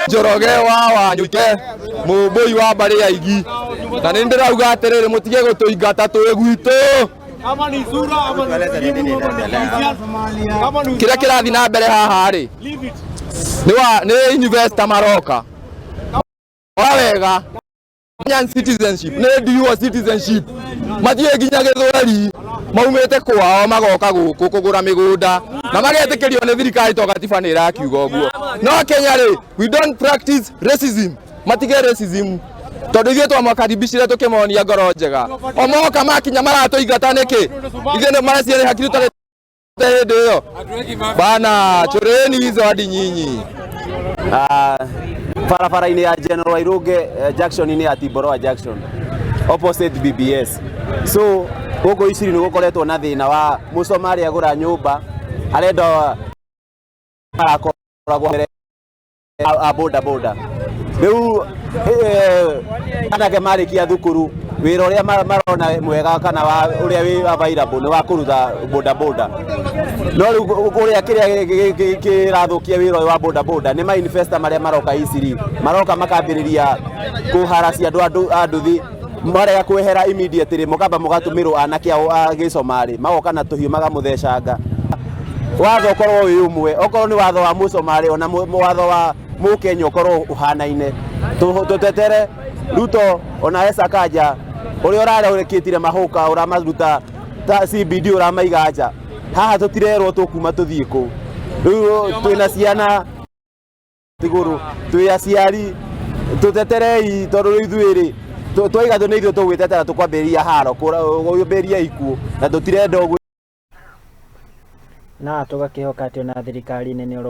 Njoroge wa Wanyuke, mũmbũi wa mbarĩ ya Igi, na nĩ ndĩrauga atĩrĩrĩ, mũtige gũtũingata twĩ gwitũ. Kĩrĩa kĩrathiĩ na mbere haha rĩ, nĩ investor maroka. Ora wega, Kenyan citizenship nĩ dual citizenship, mathiĩ nginya Gĩthweri, maumĩte kwao magoka gũkũ kũgũra mĩgũnda na magetĩkĩrio nĩ thirikari to gatiba nĩ ĩrakiuga ũguo. No Kenya rĩ, we don't practice racism. Matige racism, tondũ ithuĩ twamakaribicire tũkĩmonia ngoro njega. O moka makinya maratũingata nĩkĩ? Ithuĩ nĩ mareciria nĩ hakiri tũtarĩ hĩndĩ ĩyo bana. Choreni hizo hadi nyinyi. Barabara-inĩ ya General Wairũnge, junction-inĩ ya Timboroa junction, opposite BBS. So gũkũ Iciri nĩ gũkoretwo na thĩna wa mũcomarĩ agũra nyũmba, arenda marakoragwo mbere a boda boda. Rĩu anake marĩkia thukuru, wĩra ũrĩa marona mwega kana wa ũrĩa wĩ available nĩ wa kũruta boda boda. No rĩu ũrĩa kĩrĩa kĩrathũkia wĩra ũyũ wa boda boda nĩ ma investor marĩa maroka Iciri, maroka makambĩrĩria kũharacia andũ a nduthi. Marega kwehera immediately, mũkamba mũgatũmĩrwo anake ao a gĩcomarĩ, magoka na tũhiũ magamũthecanga. Watho ũkorwo wĩ ũmwe, okorwo nĩ watho wa mũcomarĩ ona watho wa mũkenya ũkorwo ũhanaine. Tũtetere Ruto ona Sakaja ũrĩa ũrarekĩtire mahũka, ũramaruta ta CBD, ũramaiga nja. Haha tũtirerwo tũkuma tũthiĩ kũ. Rĩu twĩna ciana igũrũ, twĩ aciari, tũteterei, tondũ rĩu ithuĩ rĩ twaiga nĩ ithuĩ tũgwĩtetera, tũkwambĩrĩria haro, kwambĩrĩria ikuũ, na tũtirenda ũguo. Na tũgakĩhoka atĩ ona thirikari nene oro